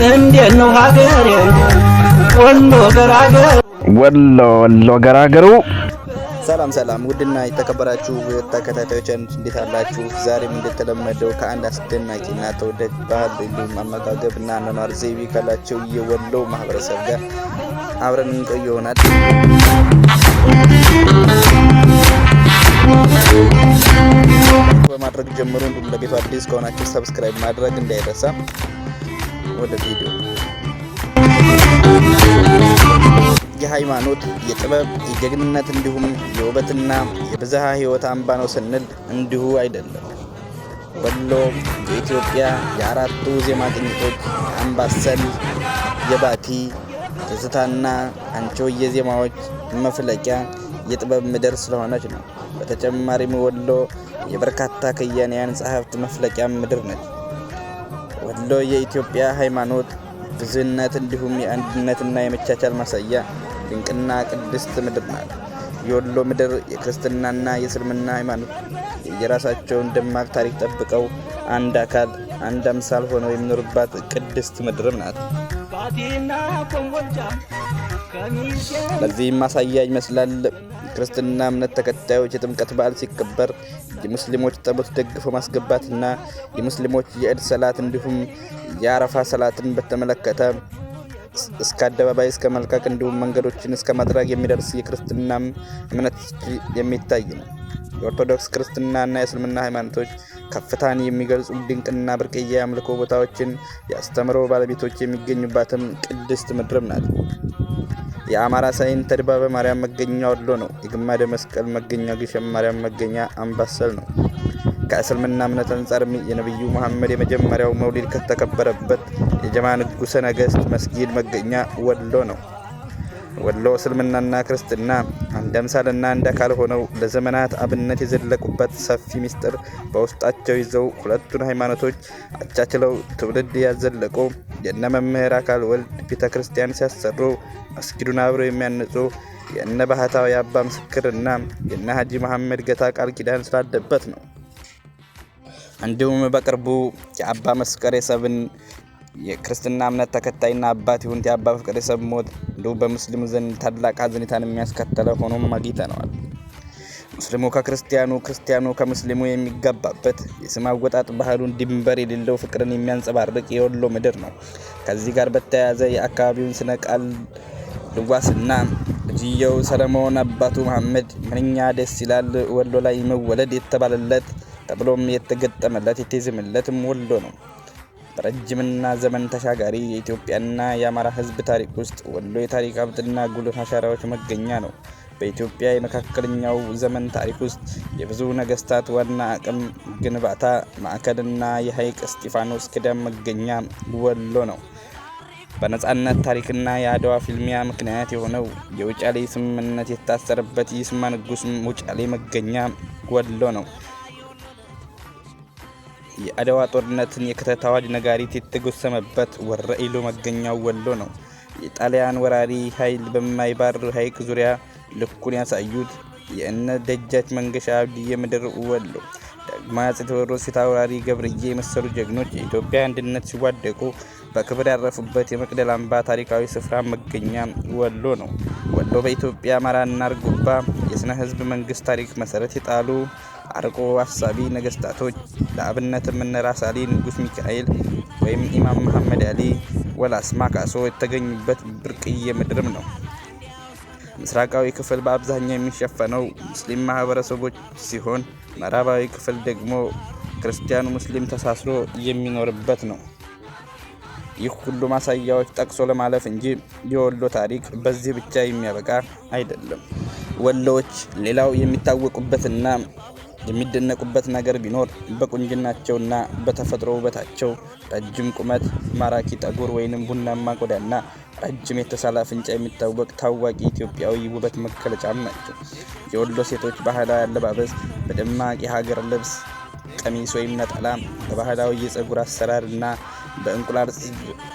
እንዴት ነው ሀገሬ ወሎ ገራገር? ወሎ ወሎ ገራገሩ። ሰላም ሰላም፣ ውድና የተከበራችሁ ተከታታዮች እንዴት አላችሁ? ዛሬም እንደተለመደው ከአንድ አስደናቂና ተወዳጅ ባህል እንዲሁም አመጋገብና አኗኗር ዘይቤ ካላቸው የወሎ ማህበረሰብ ጋር አብረን እንቆይ ይሆናል። በማድረግ ጀምሩ። እንዲሁም ለቤቱ አዲስ ከሆናችሁ subscribe ማድረግ እንዳይረሳ። ወደ ቪዲዮ። የሃይማኖት፣ የጥበብ፣ የጀግንነት እንዲሁም የውበትና የብዝሃ ሕይወት አምባ ነው ስንል እንዲሁ አይደለም። ወሎ የኢትዮጵያ የአራቱ ዜማ ቅኝቶች የአምባሰል፣ የባቲ፣ ትዝታና አንቺሆዬ ዜማዎች መፍለቂያ የጥበብ ምድር ስለሆነች ነው። በተጨማሪም ወሎ የበርካታ ከያንያን ጸሐፍት መፍለቂያ ምድር ነች። ወሎ የኢትዮጵያ ሃይማኖት ብዙነት እንዲሁም የአንድነትና የመቻቻል ማሳያ ድንቅና ቅድስት ምድር ናት። የወሎ ምድር የክርስትናና የእስልምና ሃይማኖት የየራሳቸውን ደማቅ ታሪክ ጠብቀው አንድ አካል አንድ አምሳል ሆነው የሚኖሩባት ቅድስት ምድርም ናት። ለዚህም ማሳያ ይመስላል የክርስትና እምነት ተከታዮች የጥምቀት በዓል ሲከበር የሙስሊሞች ጠቦት ደግፈው ማስገባትና የሙስሊሞች የዕድ ሰላት እንዲሁም የአረፋ ሰላትን በተመለከተ እስከ አደባባይ እስከ መልቀቅ እንዲሁም መንገዶችን እስከ ማድረግ የሚደርስ የክርስትና እምነት የሚታይ ነው። የኦርቶዶክስ ክርስትናና የእስልምና ሃይማኖቶች ከፍታን የሚገልጹ ድንቅና ብርቅዬ የአምልኮ ቦታዎችን የአስተምህሮ ባለቤቶች የሚገኙባትም ቅድስት ምድርም ናት። የአማራ ሳይንት ተድባበ ማርያም መገኛ ወሎ ነው። የግማደ መስቀል መገኛ ግሸን ማርያም መገኛ አምባሰል ነው። ከእስልምና እምነት አንጻርም የነቢዩ መሐመድ የመጀመሪያው መውሊድ ከተከበረበት የጀማ ንጉሠ ነገሥት መስጊድ መገኛ ወሎ ነው። ወሎ እስልምናና ክርስትና አንድ አምሳልና አንድ አካል ሆነው ለዘመናት አብነት የዘለቁበት ሰፊ ምስጢር በውስጣቸው ይዘው ሁለቱን ሃይማኖቶች አቻችለው ትውልድ ያዘለቁ የነ መምህር አካል ወልድ ቤተ ክርስቲያን ሲያሰሩ መስጊዱን አብረው የሚያንጹ የነ ባህታዊ አባ ምስክርና የነ ሀጂ መሐመድ ገታ ቃል ኪዳን ስላለበት ነው። እንዲሁም በቅርቡ የአባ መስቀሬ ሰብን የክርስትና እምነት ተከታይና አባት ይሁን የአባ ፍቅሬ ሰብ ሞት እንዲሁም በሙስሊሙ ዘንድ ታላቅ ሐዘኔታን የሚያስከተለ ሆኖም አግኝተነዋል። ሙስሊሙ ከክርስቲያኑ፣ ክርስቲያኑ ከሙስሊሙ የሚጋባበት የስም አወጣጥ ባህሉን ድንበር የሌለው ፍቅርን የሚያንጸባርቅ የወሎ ምድር ነው። ከዚህ ጋር በተያያዘ የአካባቢውን ስነ ቃል ልዋስና ልጅየው ሰለሞን አባቱ መሐመድ ምንኛ ደስ ይላል ወሎ ላይ መወለድ የተባለለት ተብሎም የተገጠመለት የተዜመለትም ወሎ ነው። በረጅምና ዘመን ተሻጋሪ የኢትዮጵያና የአማራ ሕዝብ ታሪክ ውስጥ ወሎ የታሪክ ሀብትና ጉልህ አሻራዎች መገኛ ነው። በኢትዮጵያ የመካከለኛው ዘመን ታሪክ ውስጥ የብዙ ነገስታት ዋና አቅም ግንባታ ማዕከልና የሐይቅ እስጢፋኖስ ገዳም መገኛ ወሎ ነው። በነጻነት ታሪክና የአድዋ ፊልሚያ ምክንያት የሆነው የውጫሌ ስምምነት የታሰረበት ይስማ ንጉስ ውጫሌ መገኛ ወሎ ነው። የአድዋ ጦርነትን የክተት አዋጅ ነጋሪት የተጎሰመበት ወረኢሉ መገኛው ወሎ ነው። የጣሊያን ወራሪ ኃይል በማይባር ሐይቅ ዙሪያ ልኩን ያሳዩት የእነ ደጃች መንገሻ አብድዬ ምድር ወሎ። ዳግማዊ አፄ ቴዎድሮስ፣ ፊታውራሪ ገብርዬ የመሰሉ ጀግኖች የኢትዮጵያ አንድነት ሲዋደቁ በክብር ያረፉበት የመቅደላ አምባ ታሪካዊ ስፍራ መገኛ ወሎ ነው። ወሎ በኢትዮጵያ አማራና አርጎባ የስነ ህዝብ መንግስት ታሪክ መሰረት የጣሉ አርቆ አሳቢ ነገስታቶች ለአብነትም እነ ራስ አሊ፣ ንጉስ ሚካኤል ወይም ኢማም መሐመድ አሊ ወላስማ ካሶ የተገኙበት ብርቅዬ ምድርም ነው። ምስራቃዊ ክፍል በአብዛኛው የሚሸፈነው ሙስሊም ማህበረሰቦች ሲሆን ምዕራባዊ ክፍል ደግሞ ክርስቲያኑ ሙስሊም ተሳስሮ የሚኖርበት ነው። ይህ ሁሉ ማሳያዎች ጠቅሶ ለማለፍ እንጂ የወሎ ታሪክ በዚህ ብቻ የሚያበቃ አይደለም። ወሎዎች ሌላው የሚታወቁበትና የሚደነቁበት ነገር ቢኖር በቁንጅናቸውና በተፈጥሮ ውበታቸው ረጅም ቁመት፣ ማራኪ ጠጉር ወይንም ቡናማ ቆዳና ረጅም የተሳለ አፍንጫ የሚታወቅ ታዋቂ ኢትዮጵያዊ ውበት መገለጫም ናቸው። የወሎ ሴቶች ባህላዊ አለባበስ በደማቅ የሀገር ልብስ ቀሚስ ወይም ነጠላ፣ በባህላዊ የፀጉር አሰራር እና በእንቁላል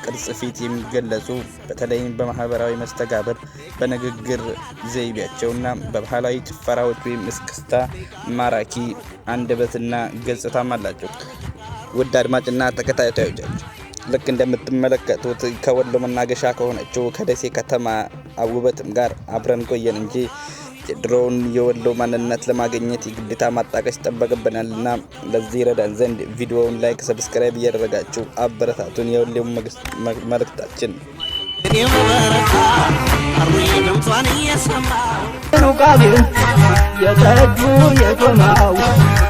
ቅርጽ ፊት የሚገለጹ፣ በተለይም በማህበራዊ መስተጋብር፣ በንግግር ዘይቤያቸውና በባህላዊ ጭፈራዎች ወይም እስክስታ ማራኪ አንደበትና ገጽታም አላቸው። ውድ አድማጭና ተከታታዮቻችን፣ ልክ እንደምትመለከቱት ከወሎ መናገሻ ከሆነችው ከደሴ ከተማ ውበትም ጋር አብረን ቆየን እንጂ የድሮውን የወሎ ማንነት ለማግኘት የግዴታ ማጣቀስ ይጠበቅብናልና ለዚህ ይረዳን ዘንድ ቪዲዮውን like፣ subscribe እያደረጋችሁ አበረታቱን። የወሎው መልእክታችን ቃል የጠጁ የጮማው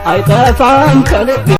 አይጠፋም ከልቤ።